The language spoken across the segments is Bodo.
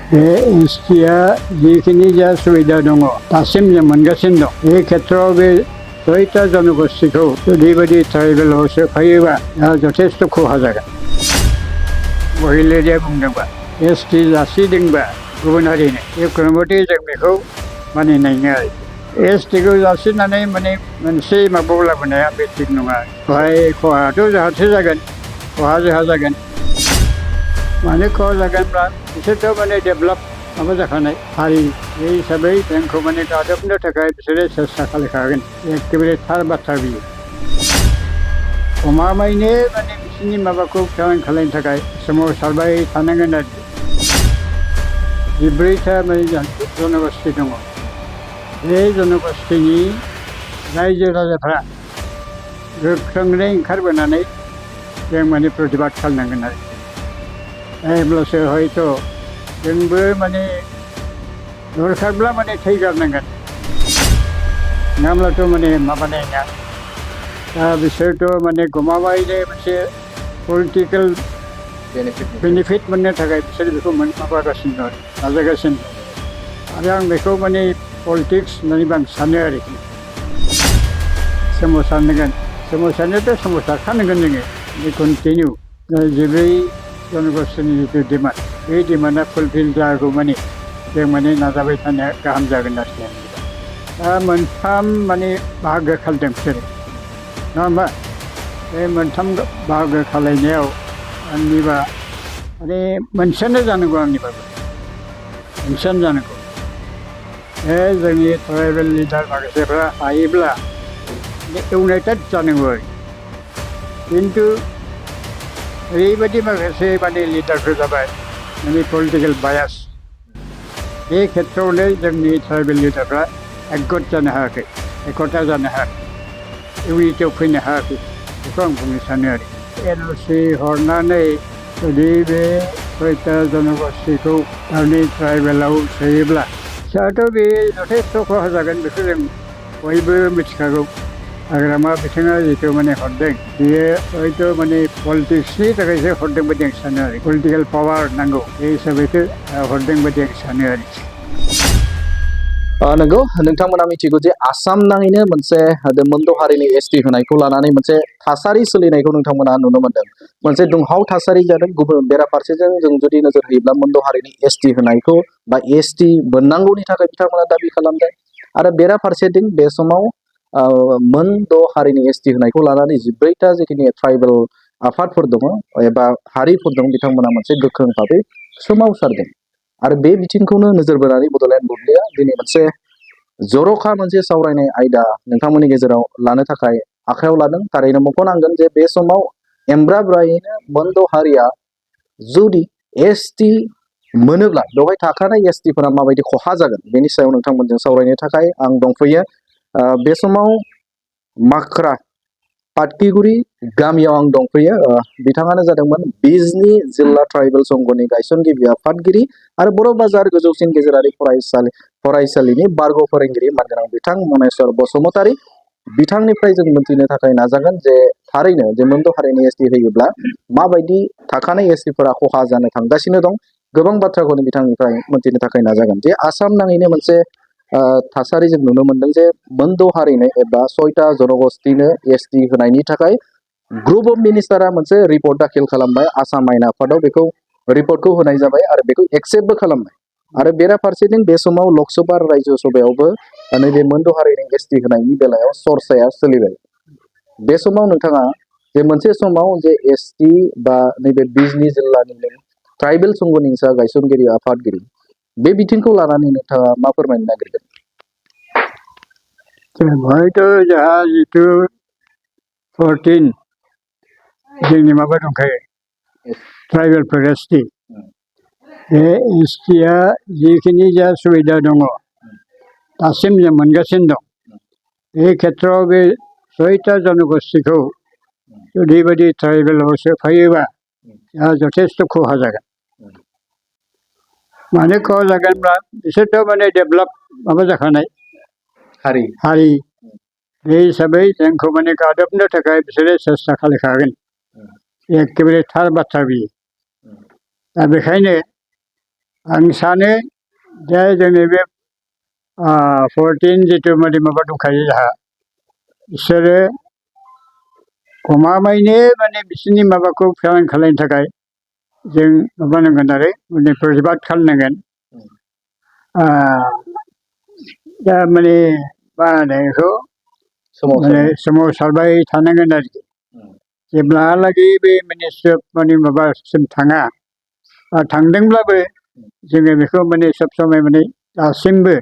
बे एसटिआ जिखिनि जा सुबिदा दङ दासिम जों मोनगासिनो दं। बे खेथ्रआव बे 6टा जनगोष्ठीखौ जुदि बेबायदि ट्राइबेलाव सोफायोबा जथेस्थ' खहा जागोन। महिलारिया बुंदोंबा एसटि जासिदोंबा गुबुन हारिनो जिखुनु मथे जों बेखौ मानिनाय नङा आरो। एसटिखौ जासिनानै मोनसे माबायाव लाबोनाया बे थिग नङा। बेवहाय खहायाथ' जाहाथे जागोन, खहा जोंहा जागोन। मानो खहा जागोनब्ला बिसोरथ' डेभेलप माबा जाखानाय हारि, बे हिसाबै जोंखौ गादबनो थाखाय बिसोरो सेस्था खालामखागोन। एखेबारे थार बाथ्रा बियो। गमामायैनो बिसोरनि माबाखौ फेलें खालामनो थाखाय सोमावसारबाय थानांगोन आरो। 14टा जनगोष्ठी दङ। बे जनगोष्ठीनि रायजो राजाफ्रा गोख्रोङै ओंखारबोनानै जों प्रतिबाद खालामनांगोन आरो। अब्लासो हयथ' जोंबो दरखारब्ला थैगारनांगोन, नङाब्लाथ' माबानाय नङा। दा बिसोरथ' गमामायैनो मोनसे पलिटिकेल बेनिफिट मोननो थाखाय बिसोर बेखौ माबागासिनो दं, नाजागासिनो दं। आरो आं बेखौ पलिटिक्स होननानै आं सानो आरोखि। सोमावसारनांगोन, सोमावसारनायाथ' सोमावसारखानांगोन जोङो। कन्टिनिउ 14 जनगोष्ठीनि जिथु डिमान्ड, बे डिमान्डआ फुलफिल जागौमानि जों नाजाबाय थानाया गाहाम जागोन आरोखि। दा मोनथाम बाहागो खालामदों बिसोरो, नङा होमबा? बे मोनथाम बाहागो खालामनायाव आंनिबा मोनसेयानो जानांगौ, आंनिबाबो मोनसेयानो जानांगौ। बे जोंनि ट्राइबेल लिडार माखासेफ्रा हायोब्ला इउनाइटेड जानांगौ आरो। खिन्थु ओरैबायदि माखासे लिडारफोर जाबाय पलिटिकेल बायास, बे खेथ्रआवनो जोंनि ट्राइबेल लिडारफ्रा एकगत जानो हायाखै, एकता जानो हायाखै, इउनिटियाव फैनो हायाखै। बेखौ आं बुंनो सानो आरो। एनअसि हरनानै जुदि बे 6टा जनगोष्ठीखौ गावनि ट्राइबेलाव सोयोब्ला बिसोरथ' बे जथेस्थ' खहा जागोन, बेखौ जों बयबो मिथिखागौ। हाग्रामा बिथाङा जिथु हरदों, बेयो हयथ' पलिटिक्सनि थाखायसो हरदों बायदि आं सानो आरो। पलिटिकेल पावार नांगौ, बे हिसाबैसो हरदों बायदि आं सानो आरोखि। नंगौ, नोंथांमोना मिथिगौ जे आसाम नाङैनो मोनसे मोनद' हारिनि एसटि होनायखौ लानानै मोनसे थासारि सोलिनायखौ नोंथांमोना नुनो मोनदों। मोनसे दुंहाव थासारि जादों। गुबुन बेराफारसेजों जों जुदि नोजोर होयोब्ला मोनद' हारिनि एसटि होनायखौ बा एसटि मोननांगौनि थाखाय बिथांमोना दाबि खालामदों। आरो बेराफारसेथिं बे समाव मोनद' हारिनि एसटि होनायखौ लानानै 14टा जिखिनि ट्राइबेल आफादफोर दङ एबा हारिफोर दं, बिथांमोना मोनसे गोख्रों भाबै सोमावसारदों। आरो बे बिथिंखौनो नोजोर बोनानै बड'लेण्ड बुब्लिया दिनै मोनसे जर'खा मोनसे सावरायनाय आयदा नोंथांमोननि गेजेराव लानो थाखाय आखायाव लादों। थारैनो मख'नांगोन जे बे समाव एमब्रा-ब्रायैनो मोनद' हारिया जुदि एसटि मोनोब्ला बेवहाय थाखानाय एसटिफोरा माबायदि खहा जागोन, बेनि सायाव नोंथांमोनजों सावरायनो थाखाय आं दंफैयो। बे समाव माख्रा पाटकिगुरि गामियाव आं दंफैयो। बिथाङानो जादोंमोन बिजनी जिल्ला ट्राइबेल संघनि गायसनगिरि आफादगिरि आरो बर' बाजार गोजौसिन गेजेरारि फरायसालिनि बारग' फोरोंगिरि मानगोनां बिथां मनेस्वर बसुमतारी। बिथांनिफ्राय जों मोनथिनो थाखाय नाजागोन जे थारैनो जे मोनद' हारिनि एसटि होयोब्ला माबायदि थाखानाय एसटिफोरा खहा जानो थांगासिनो दं। गोबां बाथ्राखौनो बिथांनिफ्राय मोनथिनो थाखाय नाजागोन जे आसाम नाङैनो मोनसे थासारि जों नुनो मोनदों जे मोनद' हारिनो एबा 6टा जनगोष्ठीनो एसटि होनायनि थाखाय ग्रुप अफ मिनिस्टारा मोनसे रिपर्ट दाखिल खालामबाय आसाम आयेन आफादाव। बेखौ रिपर्टखौ होनाय जाबाय आरो बेखौ एक्सेप्टबो खालामबाय। आरो बेराफारसेथिं बे समाव लकसभा आरो रायजो सभायावबो नैबे मोनद' हारिनि एसटि होनायनि बेलायाव चर्चाया सोलिबाय। बे समाव नोंथाङा जे मोनसे समाव जे एसटि बा नैबे बिजनी जिल्लानिनो ट्राइबेल संघनि गायसनगिरि आफादगिरि, बे बिथिंखौ लानानै नोंथाङा मा फोरमायनो नागिरगोन? हयथ' जोंहा जिथु 14 जोंनि माबा दंखायो ट्राइबेलफोर एसटि, बे एसटिआ जिखिनि जा सुबिदा दङ दासिम जों मोनगासिनो दं। बे खेथ्रआव बे 6टा जनगोष्ठीखौ जुदि बेबायदि ट्राइबेलाव सोफायोबा जथेस्थ' खहा जागोन। मानो खहा जागोनब्ला बिसोरथ' डेभेलप माबा जाखानाय हारि, बे हिसाबै जोंखौ गादबनो थाखाय बिसोरो सेस्था खालामखागोन। एखेबारे थार बाथ्रा बियो। दा बेखायनो आं सानो जे जोंनि बे 14 जितु माने माबा दंखायो जोंहा बिसोरो गमामायैनो माने बिसोरनि माबाखौ फेलें खालामनो थाखाय जों माबानांगोन आरो माने प्रतिबाद खालामनांगोन दा माने मा होनो बेखौ माने सोमावसारबाय थानांगोन आरोखि जेब्लाहालागै बे माने सोब माने माबासिम थाङा थांदोंब्लाबो जोङो बेखौ माने सब समय माने दासिमबो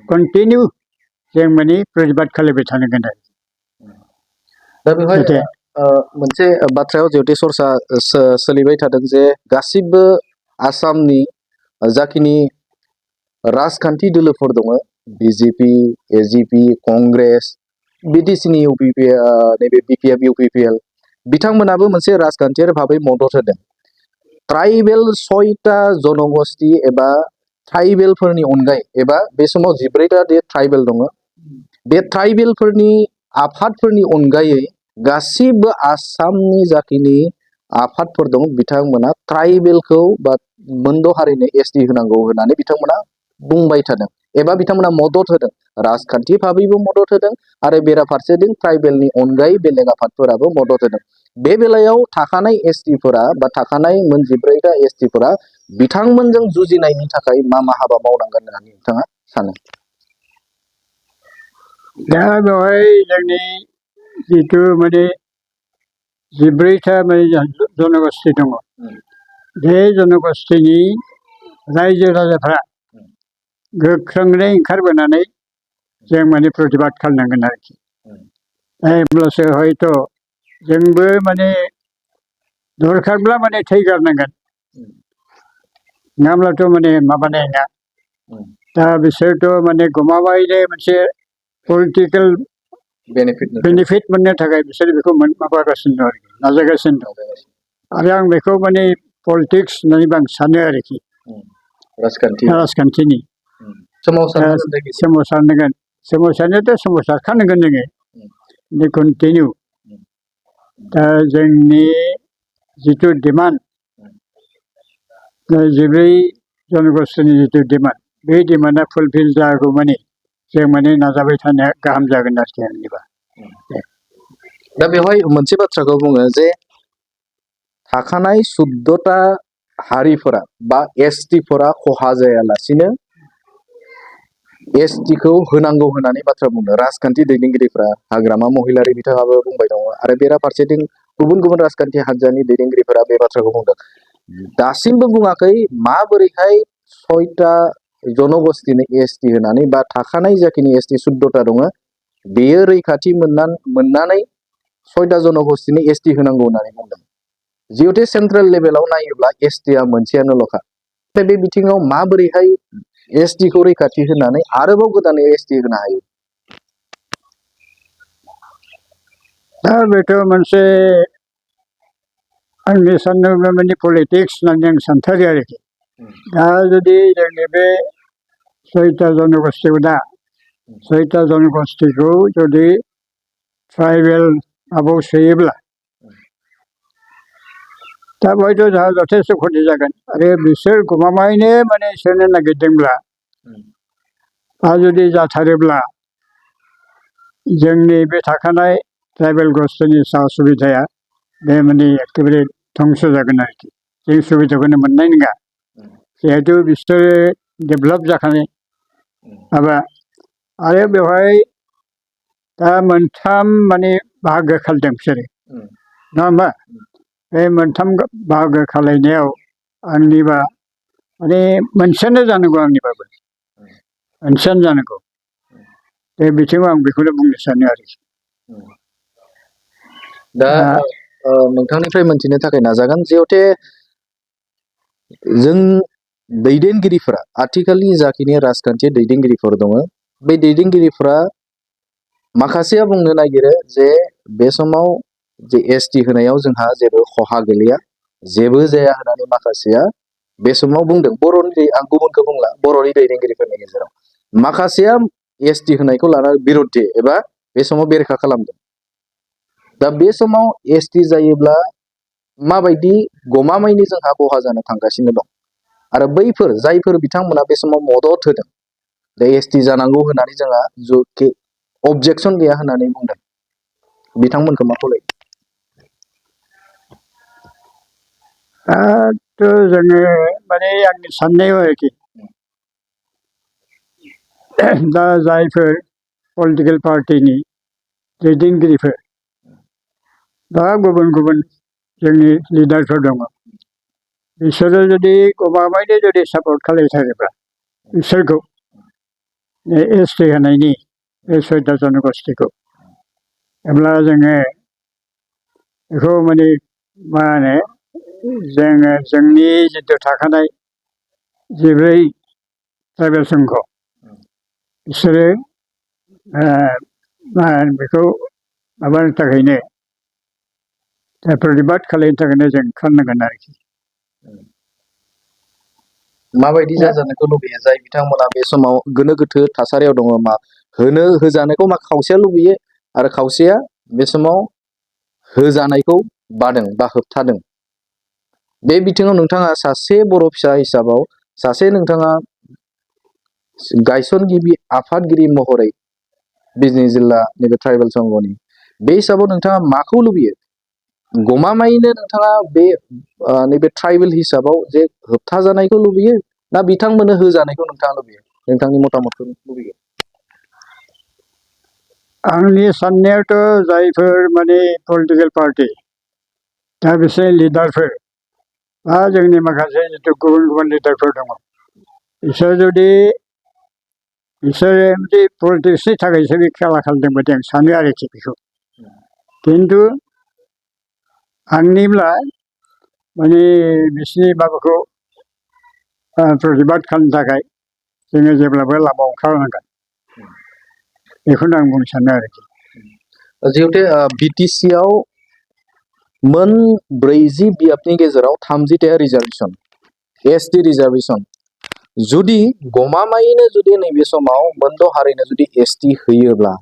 कन्टिनिउ जों माने प्रतिबाद खालामबाय थानांगोन आरो दा बेवहाय जाहाथे मोनसे बाथ्रायाव जिहेतु सरसा सोलिबाय थादों जे गासिबो आसामनि जाखिनि राजखान्थि दोलोफोर दङ बिजेपि एजिपि कंग्रेस बिटिसिनि नैबे बिपिएफ इउपिपिएल बिथांमोनाबो मोनसे राजखान्थियारि भाबै मदद होदों ट्राइबेल 6टा जनगोष्ठी एबा ट्राइबेलफोरनि अनगायै एबा बे समाव 14टा ट्राइबेल दङ बे ट्राइबेलफोरनि आफादफोरनि अनगायै गासिबो आसामनि जाखिनि आफादफोर दं बिथांमोना ट्राइबेलखौ बा मोनद' हारिनो एसटि होनांगौ होननानै बिथांमोना बुंबाय थादों एबा बिथांमोना मदद होदों राजखान्थि भाबैबो मदद होदों आरो बेराफारसेथिं ट्राइबेलनि अनगायै बेलेग आफादफोराबो मदद होदों बे बेलायाव थाखानाय एसटिफोरा बा थाखानाय मोन 14टा एसटिफोरा बिथांमोनजों जुजिनायनि थाखाय मा मा हाबा मावनांगोन होननानै नोंथाङा सानो दा बेवहाय जोंनि जितु माने 14टा माने जनगोष्ठी दङ बे जनगोष्ठीनि रायजो राजाफ्रा गोख्रोङै ओंखारबोनानै जों माने प्रतिबाद खालामनांगोन आरोखि अब्लासो हयथ' जोंबो माने दरखारब्ला माने थै गारनांगोन नङाब्लाथ' माने माबानाय नङा दा बिसोरथ' माने गमामायैनो मोनसे पलिटिकेल बेनिफिट मोननो थाखाय बिसोर बेखौ माबागासिनो दं आरोखि नाजागासिनो दं आरो आं बेखौ माने पलिटिक्स होननानै आं सानो आरोखि राजखान्थिनि सोमावसारनांगोन सोमावसारनायाथ' सोमावसारखानांगोन जोङो कन्टिनिउ दा जोंनि जितु डिमान्ड 14 जनगोष्ठीनि जितु डिमान्ड बे डिमान्डआ फुलफिल जागौ माने जों माने नाजाबाय थानाया गाहाम जागोन आरोखि आंनिबा दा बेवहाय मोनसे बाथ्राखौ बुङो जे थाखानाय 14टा हारिफोरा बा एसटिफोरा खहा जायालासिनो एसटिखौ होनांगौ होननानै बाथ्रा बुंदों राजखान्थि दैदेनगिरिफ्रा हाग्रामा महिलारि बिथाङाबो बुंबाय दङ आरो बेराफारसेथिं गुबुन गुबुन राजखान्थि हान्जानि दैदेनगिरिफोरा बे बाथ्राखौ बुंदों दासिमबो बुङाखै माबोरैहाय 6टा जनगोष्ठीनि एसटि होनानै बा थाखानाय जाखिनि एसटि 14टा दङ बेयो रैखाथि मोननानै 6टा जनगोष्ठीनि एसटि होनांगौ होननानै बुंदों जिहेतु सेन्ट्रेल लेभेलाव नायोब्ला एसटिआ मोनसेयानोल'खा बे बिथिङाव माबोरैहाय एसटिखौ रैखाथि होनानै आरोबाव गोदानै एसटि होनो हायो दा बेथ' मोनसे आंनि साननायावबो माने पलिटिक्स होननानै आं सानथारो आरोखि दा जुदि जोंनि बे 6टा जनगोष्ठीखौ 6टा जनगोष्ठीखौ जुदि ट्राइबेल माबायाव सोयोब्ला दा हयथ' जोंहा जथेस्थ' खथि जागोन आरो बिसोर गमामायैनो माने सोनो नागिरदोंब्ला जुदि जाथारोब्ला जोंनि बे थाखानाय ट्राइबेल गोष्ठीनि सुबिदाया बे माने एखेबारे धंस जागोन आरोखि जों सुबिदाखौनो मोननाय नङा जिहेतु बिसोरो डेभेलप जाखानाय माबा आरो बेवहाय दा मोनथाम माने बाहागो खालामदों बिसोरो नङा होमबा बे मोनथाम बाहागो खालामनायाव आंनिबा माने मोनसेयानो जानांगौ आंनिबाबो मोनसेयानो जानांगौ बे बिथिङाव आं बेखौनो बुंनो सानो आरोखि दा नोंथांनिफ्राय मोनथिनो थाखाय नाजागोन जिहेतु जों दैदेनगिरिफोरा आथिखालनि जाखिनि राजखान्थि दैदेनगिरिफोर दङ बे दैदेनगिरिफोरा माखासेया बुंनो नागिरो जे बे समाव जे एसटि होनायाव जोंहा जेबो खहा गैलिया जेबो जाया होननानै माखासेया बे समाव बुंदों बर'नि आं गुबुनखौ बुंला बर'नि दैदेनगिरिफोरनि गेजेराव माखासेया एसटि होनायखौ लानानै बिर'धि एबा बे समाव बेरेखा खालामदों दा बे समाव एसटि जायोब्ला माबायदि गमामायैनो जोंहा खहा जानो थांगासिनो दं आरो बैफोर जायफोर बिथांमोना बे समाव मदद होदों दा एसटि जानांगौ होननानै जोंहा अबजेक्सन गैया होननानै बुंदों बिथांमोनखौ मा खालायो? जोङो माने आंनि साननायाव आरोखि दा जायफोर पलिटिकेल पार्टिनि दैदेनगिरिफोर दा गुबुन गुबुन जोंनि लिडारफोर दङ बिसोरो जुदि गमामायैनो जुदि सापर्ट खालामथारोब्ला बिसोरखौ एसटि होनायनि बे 6टा जनगोष्ठीखौ अब्ला जोङो बेखौ माने मा होनो जोङो जोंनि जिथु थाखानाय 4 ट्राइबेल संघ बिसोरो मा होनो बेखौ माबानो थाखायनो प्रतिबाद खालामनो थाखायनो जों खालामनांगोन आरोखि। माबायदि जाजानायखौ लुबैयो जाय बिथांमोना बे समाव गोनो गोथो थासारियाव दङ मा होजानायखौ मा खावसेया लुबैयो आरो खावसेया बे समाव होजानायखौ बादों बा होबथादों बे बिथिङाव नोंथाङा सासे बर' फिसा हिसाबाव सासे नोंथाङा गायसनगिरि आफादगिरि महरै बिजनि जिल्ला नैबे ट्राइबेल संघनि बे हिसाबाव नोंथाङा माखौ लुबैयो? गमामायैनो नोंथाङा बे नैबे ट्राइबेल हिसाबाव जे होबथाजानायखौ लुबैयो ना बिथांमोननो होजानायखौ नोंथाङा लुबैयो? नोंथांनि मतामतखौ लुबैयो। आंनि साननायावथ' जायफोर माने पलिटिकेल पार्टि दा बिसोर लिडारफोर बा जोंनि माखासे जिथु गुबुन गुबुन लिडारफोर दङ बिसोरो पलिटिक्सनि थाखायसो बे खेला खालामदों बायदि आं सानो आरोखि बेखौ खिन्थु आंनिब्ला माने बिसोरनि माबाखौ प्रतिबाद खालामनो थाखाय जोङो जेब्लाबो लामा ओंखारनांगोन बेखौनो आं बुंनो सानो आरोखि। जिहेतु बिटिसिआव मोन 40 बियाबनि गेजेराव 30टाया रिजार्भेसन एसटि रिजार्भेसन जुदि गमामायैनो जुदि नैबे समाव मोनद' हारिनो जुदि एसटि होयोब्ला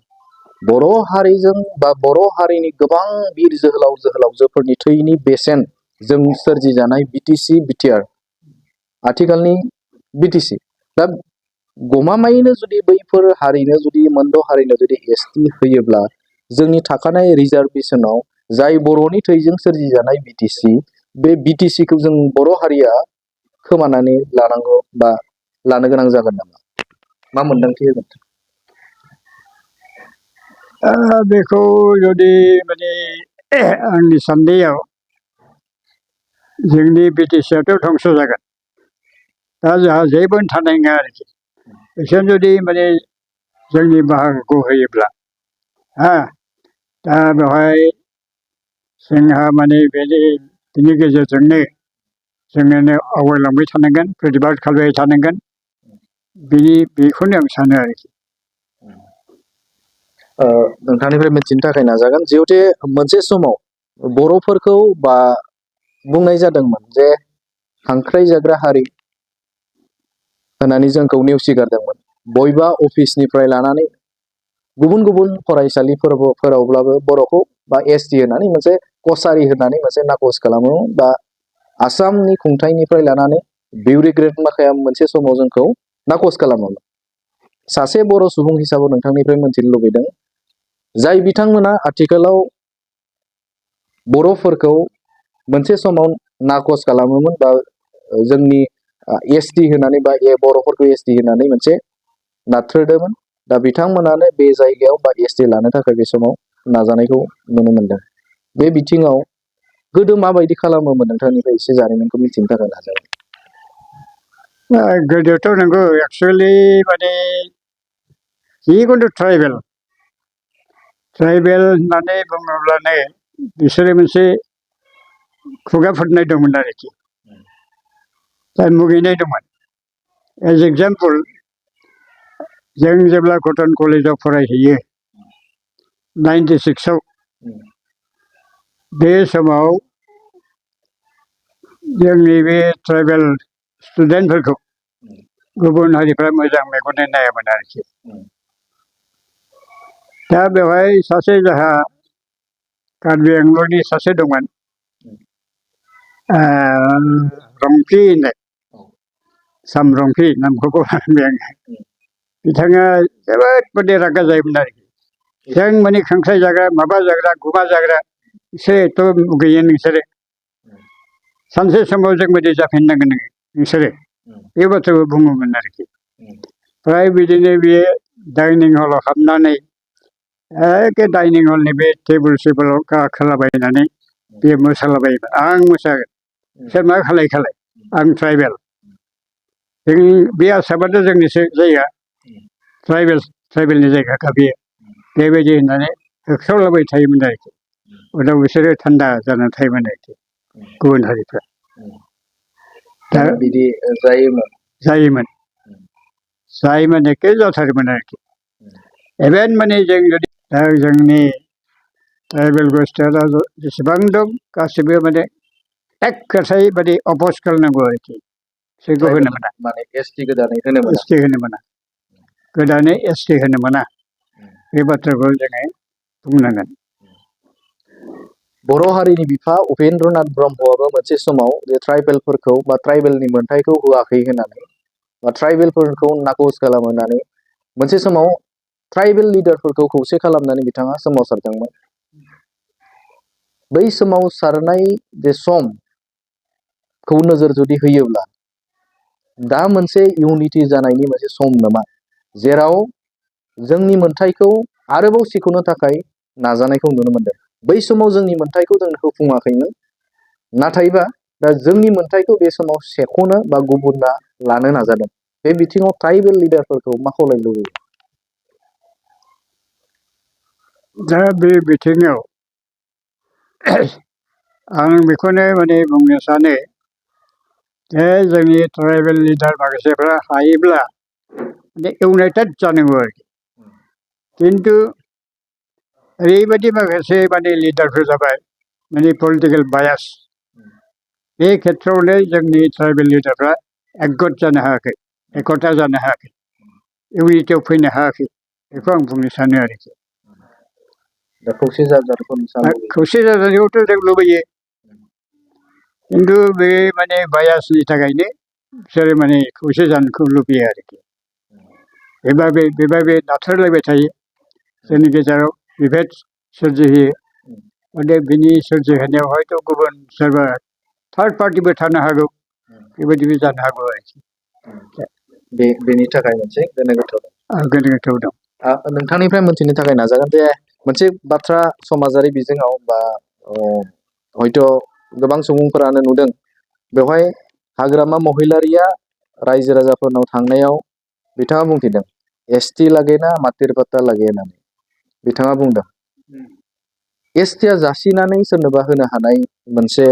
बर' हारिजों बा बर' हारिनि गोबां बिर जोहोलाव जोहोलावजोफोरनि थैनि बेसेन जों सोरजिजानाय बिटिसि बिटिआर आथिखालनि बिटिसि दा गमामायैनो जुदि बैफोर हारिनो जुदि मोनद' हारिनो जुदि एसटि होयोब्ला जोंनि थाखानाय रिजार्भेसनाव जाय बर'नि थैजों सोरजिजानाय बिटिसि बे बिटिसिखौ जों बर' हारिया खोमानानै लानांगौ बा लानो गोनां जागोन नामा? मा मोनदांथि होगोन? बेखौ जुदि माने आंनि साननायाव जोंनि बिटिसिआथ' धंस' जागोन दा जोंहा जेबो थानाय नङा आरोखि बिसोर जुदि माने जोंनि बाहागोखौ होयोब्ला दा बेवहाय जोंहा माने बेनि गेजेरजोंनो जोङो आवगायलांबाय थानांगोन प्रतिबाद खालामबाय थानांगोन बेखौनो आं सानो आरोखि। नोंथांनिफ्राय मिथिनो थाखाय नाजागोन जिहेतु मोनसे समाव बर'फोरखौ बा बुंनाय जादोंमोन जे हांख्राय जाग्रा हारि होननानै जोंखौ नेवसिगारदोंमोन बबेबा अफिसनिफ्राय लानानै गुबुन गुबुन फरायसालिफोरावब्लाबो बर'खौ बा एसटि होनानै मोनसे कसारि होनानै मोनसे नाकस खालामोमोन बा आसामनि खुंथाइनिफ्राय लानानै बिउरिक्रेट माखाया मोनसे समाव जोंखौ नाकस खालामोमोन। सासे बर' सुबुं हिसाबै नोंथांनिफ्राय मोनथिनो लुबैदों जाय बिथांमोना आथिखालाव बर'फोरखौ मोनसे समाव नाकस खालामोमोन बा जोंनि एसटि होनानै बा बर'फोरखौ एसटि होनानै मोनसे नाथ्रोदोंमोन दा बिथांमोनानो बे जायगायाव बा एसटि लानो थाखाय बे समाव नाजानायखौ नुनो मोनदों। बे बिथिङाव गोदो माबायदि खालामोमोन नोंथांनिफ्राय एसे जारिमिनखौ मिथिनो थाखाय नाजागोन। गोदोथ' नंगौ एक्सुवेलि माने जिखुनु ट्राइबेल होननानै बुङोब्लानो बिसोरो मोनसे खुगा फोरनाय दंमोन आरोखि जाय मुगैनाय दंमोन। एज एग्जाम्पल जों जेब्ला कटन कलेजाव फरायहैयो 96आव बे समाव जोंनि बे ट्राइबेल स्टुडेन्टफोरखौ गुबुन हारिफ्रा मोजां मेगनजों नायामोन आरोखि। दा बेवहाय सासे जोंहा कार्बि आंलंनि सासे दंमोन रंपि होननाय सामरंखि नामखौ बुंबाय आङो बिथाङा जोबोद माने रागा जायोमोन आरोखि जों माने खांख्राइ जाग्रा माबा जाग्रा गुमा जाग्रा एसेथ' मुगैयो नोंसोरो सानसे समाव जों बायदि जाफिननांगोन नोंसोरो बे बाथ्राखौ बुङोमोन आरोखि फ्राय बिदिनो बेयो डाइनिं हलाव हाबनानै एखे डाइनिं हलनि बे टेबोल सेबोलाव गाखोलाबायनानै बे मोसालाबायोमोन आं मोसागोन सोर मा खालाय आं ट्राइबेल जों बे आसामाथ' जोंनिसो जायगा ट्राइबेलनि जायगाखा बेयो बेबायदि होननानै होख्रावलाबाय थायोमोन आरोखि उनाव बिसोरो थान्दा जानानै थायोमोन आरोखि गुबुन हारिफ्रा दा बिदि जायोमोन एखे जाथारोमोन आरोखि इभेन माने जों जुदि दा जोंनि ट्राइबेल गोष्ठिया जेसेबां दं गासिबो माने एखेथाय माने अपज खालामनांगौ आरोखि बिसोरखौ होनो मोना माने एसटि गोदानै होनो मोना एसटि होनो मोना गोदानै एसटि होनो मोना बे बाथ्राखौ जोङो बुंनांगोन बर' हारिनि बिफा उपेन्द्रनाथ ब्रह्मआबो मोनसे समाव बे ट्राइबेलफोरखौ बा ट्राइबेलनि मोनथायखौ होआखै होननानै बा ट्राइबेलफोरखौ नाकस खालाम होननानै मोनसे समाव ट्राइबेल लिडारफोरखौ खौसे खालामनानै बिथाङा सोमावसारदोंमोन बै सोमावसारनाय जे समखौ नोजोर जुदि होयोब्ला दा मोनसे इउनिटि जानायनि मोनसे सम नामा जेराव जोंनि मोनथायखौ आरोबाव सिख'नो थाखाय नाजानायखौ नुनो मोनदों बै समाव जोंनि मोनथायखौ जों होफुङाखैमोन नाथायबा दा जोंनि मोनथायखौ बे समाव सेख'नो बा गुबुना लानो नाजादों बे बिथिङाव ट्राइबेल लिडारफोरखौ मा खावलायनो लुबैयो दा बे बिथिङाव आं बेखौनो माने बुंनो सानो जे जोंनि ट्राइबेल लिडार माखासेफ्रा हायोब्ला माने इउनाइटेड जानांगौ आरोखि खिन्थु ओरैबायदि माखासे माने लिडारफोर जाबाय माने पलिटिकेल बायास बे खेथ्रआवनो जोंनि ट्राइबेल लिडारफ्रा एकगत जानो हायाखै एकता जानो हायाखै इउनिटियाव फैनो हायाखै बेखौ आं बुंनो सानो आरोखि दा खौसे जाजानायखौथ' जों लुबैयो खिन्थु बे माने बायासनि थाखायनो बिसोरो माने खौसे जानोखौ लुबैयो आरोखि बे नाथ्रोलायबाय थायो जोंनि गेजेराव बिभेद सोरजिहोयो माने बिनि सोरजिहोनायाव हयथ' गुबुन सोरबा थार्ड पार्टिबो थानो हागौ बेबायदिबो जानो हागौ आरोखि बेनि थाखाय मोनसे गोनो गोथो दं नोंथांनिफ्राय मोनथिनो थाखाय नाजागोन जे मोनसे बाथ्रा समाजारि बिजोङाव बा हयथ' गोबां सुबुंफोरानो नुदों बेवहाय हाग्रामा महिलारिया रायजो राजाफोरनाव थांनायाव बिथाङा बुंथिदों एसटि लागेना मातिर पट्टा लागे होननानै बिथाङा बुंदों एसटिया जासिनानै सोरनोबा होनो हानाय मोनसे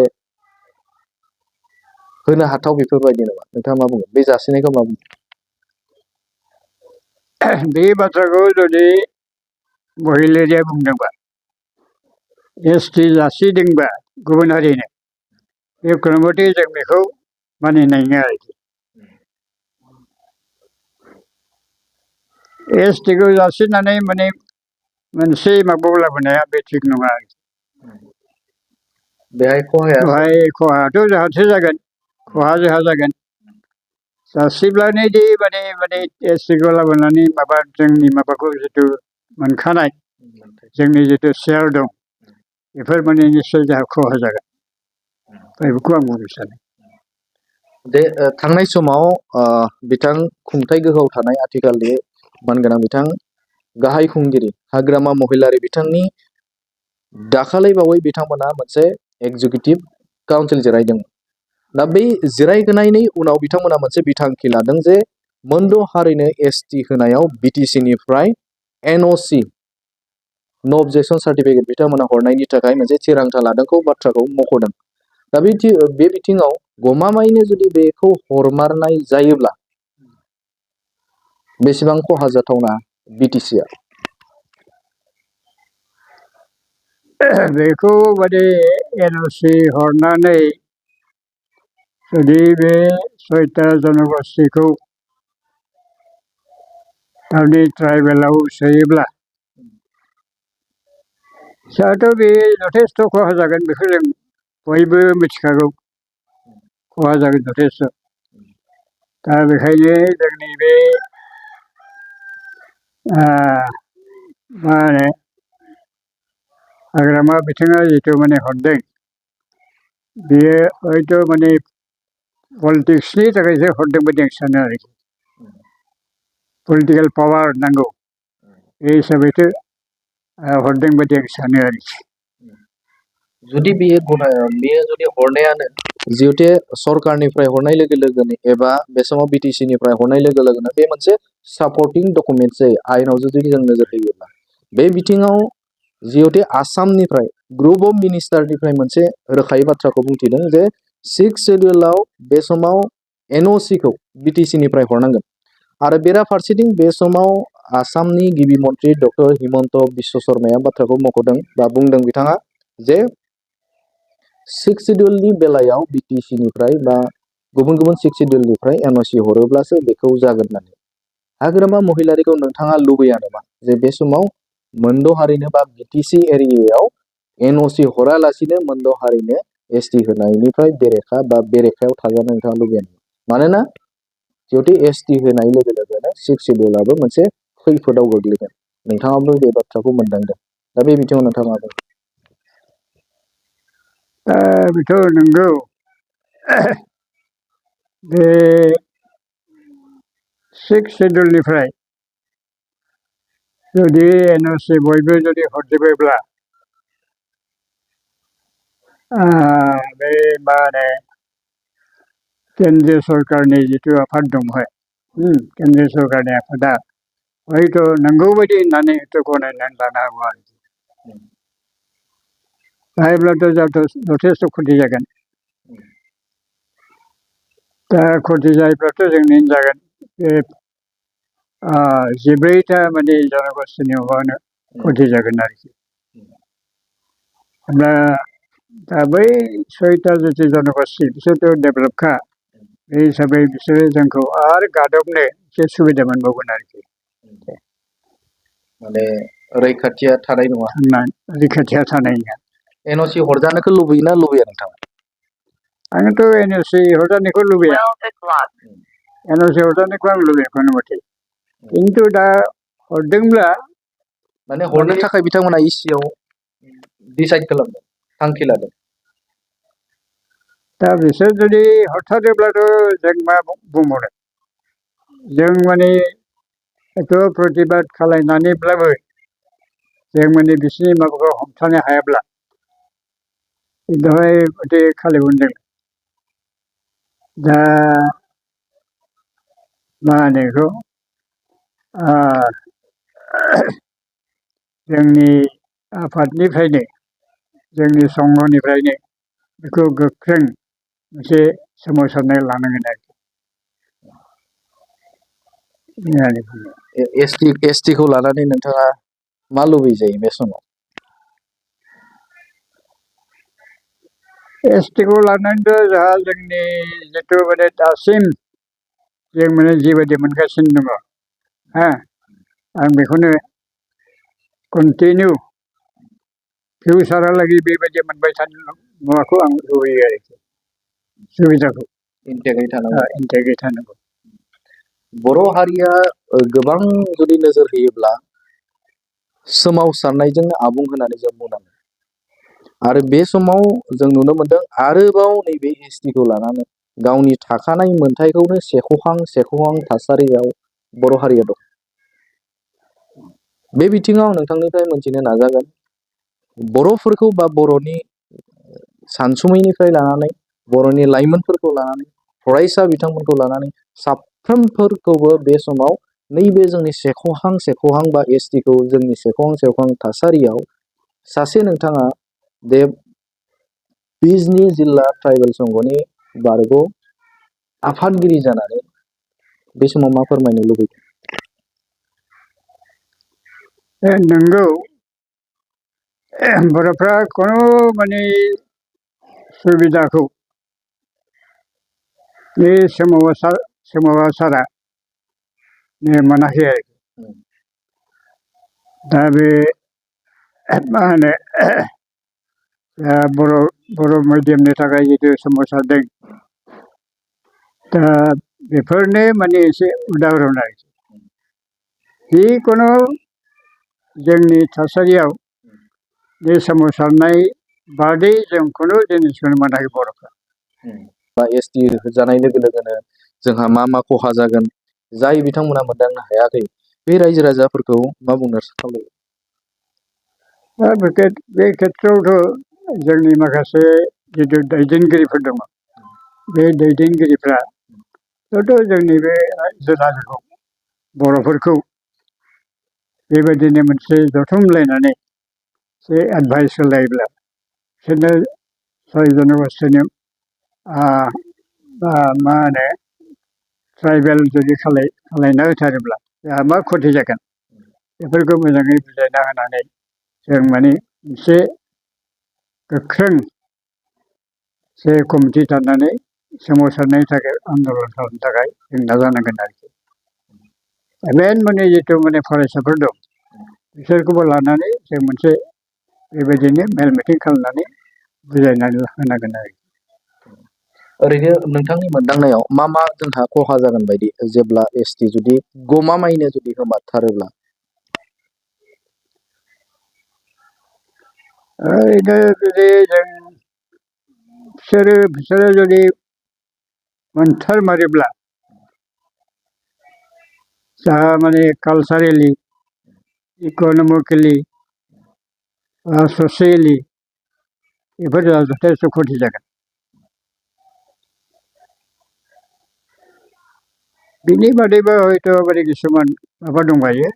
होनो हाथाव बेफोरबायदि नङा नोंथाङा मा बुङो बे जासिनायखौ मा बुङो बे बाथ्राखौ जुदि महिलारिया बुंदोंबा एसटि जासिदोंबा गुबुन हारिनो बे कोनमते जों बेखौ मानिनाय नङा आरोखि एसटिखौ जासिनानै माने मोनसे माबायाव लाबोनाया बे थिग नङा बेहाय खहायाथ' जोंहासो जागोन खहा जोंहा जागोन जासिब्लानोदि माने एसटिखौ लाबोनानै माबा जोंनि माबाखौ जिथु मोनखानाय जोंनि जिथु शेयार दं बेफोर माने निस्सय जोंहा खहा जागोन बेखौ आं बुंनो सानो दे थांनाय समाव बिथां खुंथाय गोहोआव थानाय आथिखालनि मानगोनां बिथां गाहाय खुंगिरि हाग्रामा महिलारि बिथांनि दाखालै बावै बिथांमोना मोनसे एग्जिकिउटिभ काउन्सिल जिरायदों दा बै जिरायगोनायनि उनाव बिथांमोना मोनसे बिथांखि लादों जे मोनद' हारिनो एसटि होनायाव बिटिसिनिफ्राय एनअसि नो अबजेक्सन सार्टिफिकेट बिथांमोना हरनायनि थाखाय मोनसे थिरांथा लादोंखौ बाथ्राखौ मख'दों दा बे बिथिङाव गमामायैनो जुदि बेखौ हरमारनाय जायोब्ला बेसेबां खहा जाथावना बिटिसिआ बेखौ माने एनअसि हरनानै जुदि बे 6टा जनगोष्ठीखौ गावनि ट्राइबेलाव सोयोब्ला जोंहाथ' बे जथेस्थ' खहा जागोन बेखौ जों बयबो मिथिखागौ खहा जागोन जथेस्थ' दा बेखायनो जोंनि बे मा होनो हाग्रामा बिथाङा जिथु माने हरदों बेयो हयथ' माने पलिटिक्सनि थाखायसो हरदों बायदि आं सानो आरोखि पलिटिकेल पावार नांगौ बे हिसाबैथ' हरदों बायदि आं सानो आरोखि जुदि बेयो जुदि हरनायानो जिहेतु सरकारनिफ्राय हरनाय लोगो लोगोनो एबा बे समाव बिटिसि निफ्राय हरनाय लोगो लोगोनो बे मोनसे सापर्टिं डकुमेन्ट जायो आयेनाव जुदि जों नोजोर होयोब्ला बे बिथिङाव जिहेतु आसामनिफ्राय ग्रुप अफ मिनिस्टारनिफ्राय मोनसे रोखायै बाथ्राखौ बुंथिदों जे 6 शेड्युलाव बे समाव एनअसिखौ बिटिसि निफ्राय हरनांगोन आरो बेराफारसेथिं बे समाव आसामनि गिबि मन्थ्रि डक्टर हिमन्त बिश्व शर्माया बाथ्राखौ मख'दों बा बुंदों बिथाङा जे 6 शेड्युलनि बेलायाव बिटिसि निफ्राय बा गुबुन गुबुन 6 शेड्युलनिफ्राय एनअसि हरोब्लासो बेखौ जागोन होननानै हाग्रामा महिलारिखौ नोंथाङा लुबैया नामा जे बे समाव मोनद' हारिनो बा बिटिसि एरियायाव एनअसि हरालासिनो मोनद' हारिनो एसटि होनायनिफ्राय बेरेखा बा बेरेखायाव थाजानो नोंथाङा लुबैया मानोना जिहेतु एसटि होनाय लोगो लोगोनो 6 शेड्युलाबो मोनसे खैफोदाव गोग्लैगोन नोंथाङाबो बे बाथ्राखौ मोनदांदों दा बे बिथिङाव नोंथाङा बेथ' नंगौ बे 6 शेड्युलनिफ्राय जुदि एनअसि बयबो जुदि हरजोबोब्ला बे मा होनो केन्द्रीय सरकारनि जिथु आफाद दंहाय केन्द्रीय सरकारनि आफादा हयथ' नंगौ बायदि होननानै हयथ' गनायनानै लानो हागौ आरोखि हायोब्लाथ' जथेस्थ' खथि जागोन दा खथि जायोब्लाथ' जोंनिनो जागोन बे 14टा माने जनगोष्ठीनि माबानो खथि जागोन आरोखि दा बै 6टा जिथु जनगोष्ठी बिसोरथ' डेभेलपखा बे हिसाबै बिसोरो जोंखौ आरो गादबनो एसे सुबिदा मोनबावगोन आरोखि माने रैखाथिया थानाय नङा रैखाथिया थानाय नङा एनअसि हरजानोखौ लुबैयोना लुबैया नोंथाङा आंथ' एनअसि हरजानायखौ लुबैया एनअसि हरजानायखौ आं लुबैया खुनु मथे खिन्थु दा हरदोंब्ला माने हरनो थाखाय बिथांमोना इसियाव डिसाइड खालामदों थांखि लादों दा बिसोर जुदि हरथारोब्लाथ' जों मा बुंबावनो जों माने एथ' प्रतिबाद खालायनानैब्लाबो जों माने बिसोरनि माबाखौ हमथानो हायाब्ला बेवहाय माथो खालामगोन जों दा मा होनो बेखौ जोंनि आफादनिफ्रायनो जोंनि संघनिफ्रायनो बेखौ गोख्रों मोनसे सोमावसारनाय लानांगोन आरोखि एसटिखौ लानानै नोंथाङा मा लुबैजायो बे समाव एसटिखौ लानानैथ' जोंहा जोंनि जिथु माने दासिम जों माने जिबायदि मोनगासिनो दङ आं बेखौनो कन्टिनिउ फिउचारहालागै बेबायदि मोनबाय थानो माबाखौ आं लुबैयो आरोखि सुबिदाखौ इन्टेग्रेट थानांगौ बर' हारिया गोबां जुदि नोजोर होयोब्ला सोमावसारनायजों आबुं होननानै जों बुंनांगोन आरो बे समाव जों नुनो मोनदों आरोबाव नैबे एसटिखौ लानानै गावनि थाखानाय मोनथायखौनो सेख'हां थासारियाव बर' हारिया दं बे बिथिङाव नोंथांनिफ्राय मोनथिनो नाजागोन बर'फोरखौ बा बर'नि सानसुमैनिफ्राय लानानै बर'नि लाइमोनफोरखौ लानानै फरायसा बिथांमोनखौ लानानै साफ्रोमफोरखौबो बे समाव नैबे जोंनि सेख'हां बा एसटिखौ जोंनि सेख'हां थासारियाव सासे नोंथाङा बे बिजनि जिल्ला ट्राइबेल संघनि बारग' आफादगिरि जानानै बे समाव मा फोरमायनो लुबैदों नंगौ बर'फ्रा खुनु माने सुबिदाखौ बे सोमावसारा मोनाखै आरोखि दा बे मा होनो बर' मिडियामनि थाखाय जिथु सोमावसारदों दा बेफोरनो माने एसे उदाहरन आरोखि जिखुनु जोंनि थासारियाव बे सोमावसारनाय बादै जों खुनु जिनिसखौनो मोनाखै बर'फ्रा बा एसटि जानाय लोगो लोगोनो जोंहा मा मा खहा जागोन जाय बिथांमोना मोनदांनो हायाखै बे रायजो राजाफोरखौ मा बुंनो खावलायो? दा बे खेथ्रआवथ' जोंनि माखासे जिथु दैदेनगिरिफोर दङ बे दैदेनगिरिफ्राथ' जोंनि बे रायजो राजाखौ बर'फोरखौ बेबायदिनो मोनसे जथुमलायनानै एसे एडभाइस होलायोब्ला बिसोरनो सय जन'गोष्ठीनो मा होनो ट्राइबेल जुदि खालायना होथारोब्ला जोंहा मा खथि जागोन बेफोरखौ मोजाङै बुजायना होनानै जों माने मोनसे गोख्रों से कमिटि दानानै सोमावसारनायनि थाखाय आन्दलन खालामनो थाखाय जों नाजानांगोन आरोखि मेन माने जिथु माने फरायसाफोर दं बिसोरखौबो लानानै जों मोनसे बेबायदिनो मेल मिटिं खालामनानै बुजायनानै होनांगोन आरोखि ओरैनो नोंथांनि मोनदांनायाव मा मा जोंहा खहा जागोन बायदि जेब्ला एसटि जुदि गमामायैनो जुदि होमारथारोब्ला? ओरैनो जुदि जों बिसोरो जुदि मोनथारमारोब्ला जाहा माने कालसारेलि इक'नमिकेलि ससियेलि बेफोर जथेस्थ' खथि जागोन बिनि बादैबो हयथ' माने किसुमान माबा दंबायो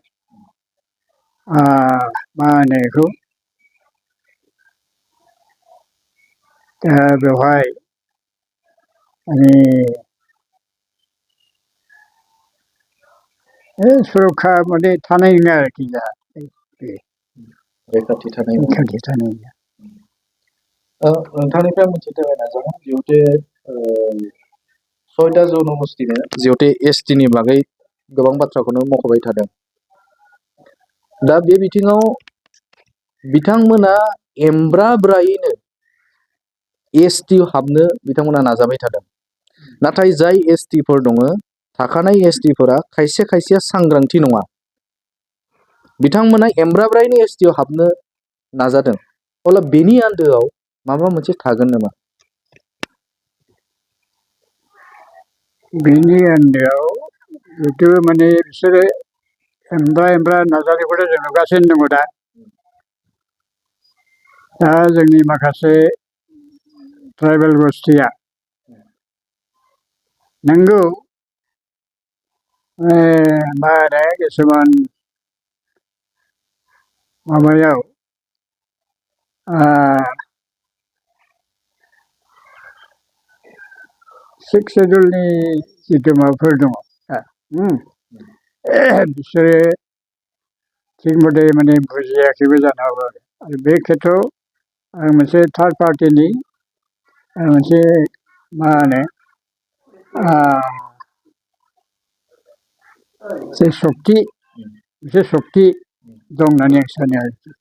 मा होनो बेखौ दा बेवहाय माने सुरक्षा माने थानाय नङा आरोखि दा रैखाथि थानाय नङा नोंथांनिफ्राय मोनसे थाखाय नाजागोन जिहेतु 6टा जन'गोष्ठीनो जिहेतु एसटिनि बागै गोबां बाथ्राखौनो मख'बाय थादों दा बे बिथिङाव बिथांमोना एमब्राब्रायैनो एसटिआव हाबनो बिथांमोना नाजाबाय थादों नाथाय जाय एसटिफोर दङ थाखानाय एसटिफोरा खायसे खायसेया सांग्रांथि नङा बिथांमोना एमब्राब्रायैनो एसटिआव हाबनो नाजादों अब्ला बेनि आन्दोआव माबा मोनसे थागोन नामा? बिनि आन्दोआव जिथु माने बिसोरो एमब्रा नाजानायखौथ' जों नुगासिनो दङ दा जोंनि माखासे ट्राइबेल गोष्ठीया नंगौ मा होनो किसुमान माबायाव सिक्स शेड्युलनि जिथु माबाफोर दङ बिसोरो थिग मथे माने बुजियाखैबो जानो हागौ आरो बे खेथ्रआव आं मोनसे थार्ड पार्टिनि मोनसे मा होनो मोनसे सक्ति दं होननानै आं सानो आरोखि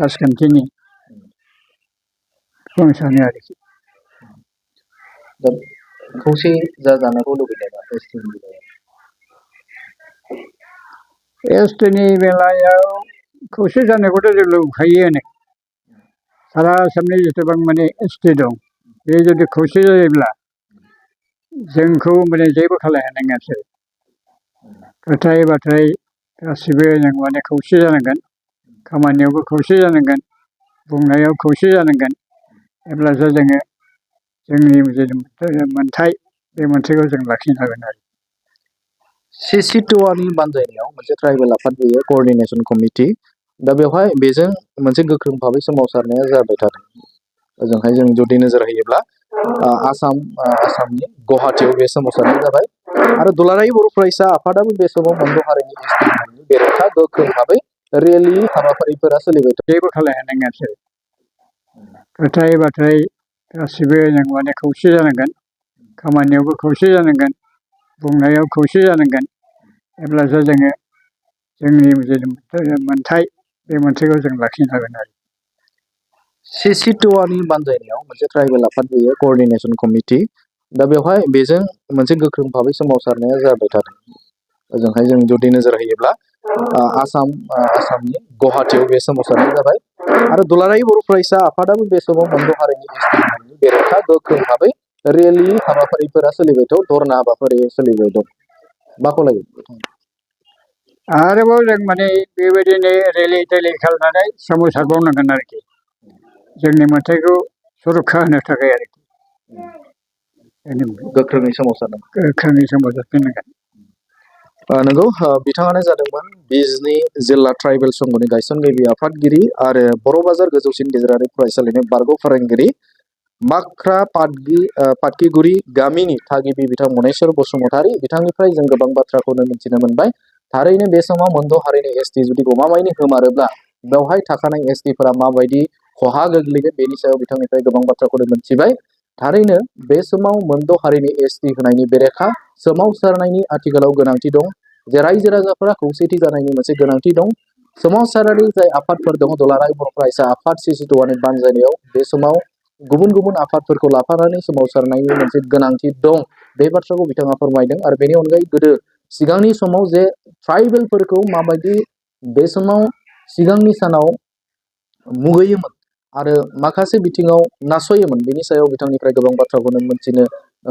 राजखान्थिनि आं सानो आरोखि दा खौसे जाजानायखौ लुबैदों एसटिनि बेलायाव खौसे जानायखौथ' जों लुबैखायोआनो सारा आसामनि जेसेबां माने एसटि दं बे जुदि खौसे जायोब्ला जोंखौ माने जेबो खालामनो हानाय नङा खोथायै बाथ्रायै गासिबो जों माने खौसे जानांगोन खामानियावबो खौसे जानांगोन बुंनायाव खौसे जानांगोन अब्लासो जोङो जोंनि मोन्थाय बे मोनथायखौ जों लाखिनो हागोन आरो सिसिटुवानि बानजायनायाव मोनसे ट्राइबेल आफाद गैया कअर्डिनेशन कमिटि दा बेवहाय बेजों मोनसे गोख्रों भाबै सोमावसारनाया जाबाय थादों ओजोंहाय जों जुदि नोजोर होयोब्ला आसामनि गुवाहाटीयाव बे सोमावसारनाय जाबाय आरो दुलाराय बर' फरायसा आफादाबो बे समाव मोनद' हारिनि एसटि होननायनि बेरेखा गोख्रों भाबै रेलि हाबाफारिफोरा सोलिबाय दं जेबो खालामनो हानाय नङा खोथायै बाथ्रायै गासिबो जों माने खौसे जानांगोन खामानियावबो खौसे जानांगोन बुंनायाव खौसे जानांगोन अब्लासो जोङो जोंनि मोन्थाय बे मोनथायखौ जों लाखिनो हागोन आरो सिसिटुवानि बानजायनायाव मोनसे ट्राइबेल आफाद गैया कअर्डिनेशन कमिटि दा बेवहाय बेजों मोनसे गोख्रों भाबै सोमावसारनाया जाबाय थादों। ओजोंहाय जों जुदि नोजोर होयोब्ला आसामनि गुवाहाटियाव बे सोमावसारनाय जाबाय आरो दुलाराय बर' फरायसा आफादाबो बे समाव मोनद' हारिनि एसटि होननायनि बेरेखा गोख्रों भाबै रेलि हाबाफारिफोरा सोलिबाय दं, धरना हाबाफारि सोलिबाय दं। मा खावलायो? आरोबाव जों माने बेबायदिनो रेलि टेलि खालामनानै सोमावसारबावनांगोन आरोखि जोंनि मोन्थायखौ सुरक्षा होनो थाखाय आरोखि गोख्रोङै सोमावसारनांगोन। गोख्रोङै सोमावसारफिननांगोन। नंगौ, बिथाङानो जादोंमोन बिजनि जिल्ला ट्राइबेल संघनि गायसनगिरि आफादगिरि आरो बर' बाजार गोजौसिन गेजेरारि फरायसालिनि बारग' फोरोंगिरि माख्रा पाटकिगुरि गामिनि थागिबि बिथां मनेस्वर बसुमतारी। बिथांनिफ्राय जों गोबां बाथ्राखौनो मिथिनो मोनबाय। थारैनो बे समाव मोनद' हारिनि एसटि जुदि गमामायैनो होमारोब्ला बेवहाय थाखानाय एसटिफोरा माबायदि खहा गोग्लैगोन बेनि सायाव बिथांनिफ्राय गोबां बाथ्राखौनो मिथिबाय। थारैनो बे समाव मोनद' हारिनि एसटि होनायनि बेरेखा सोमावसारनायनि आथिखालाव गोनांथि दं। जे रायजो राजाफोरा खौसेथि जानायनि मोनसे गोनांथि दं। सोमावसारारि जाय आफादफोर दङ, दुलाराय बर' फरायसा आफाद CC2नि बानजायनायाव बे समाव गुबुन गुबुन आफादफोरखौ लाफानानै सोमावसारनायनि मोनसे गोनांथि दं। बे बाथ्राखौ बिथाङा फोरमायदों। आरो बेनि अनगायै गोदो सिगांनि समाव जे ट्राइबेलफोरखौ माबायदि बे समाव सिगांनि सानाव मुगैयोमोन आरो माखासे बिथिङाव नासयोमोन, बेनि सायाव बिथांनिफ्राय गोबां बाथ्राखौनो मिथिनो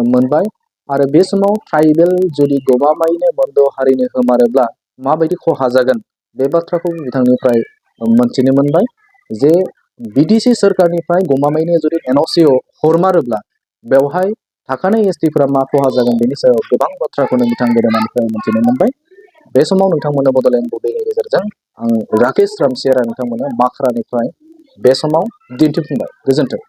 मोनबाय। आरो बे समाव ट्राइबेल जुदि गमामायैनो मोनद' हारिनो होमारोब्ला माबायदि खहा जागोन बे बाथ्राखौ बिथांनिफ्राय मोनथिनो मोनबाय। जे BTC सोरखारनिफ्राय गमामायैनो जुदि NOC हरमारोब्ला बेवहाय थाखानाय एसटिफोरा मा खहा जागोन बेनि सायाव गोबां बाथ्राखौनो बिथां गेदेमानिफ्राय मिथिनो मोनबाय। बे समाव नोंथांमोननो बड'लेण्ड बुब्लिनि गेजेरजों आं राकेश रामसियारा नोंथांमोननो माख्रानिफ्राय बे समाव दिन्थिफुंबाय। गोजोन्थों।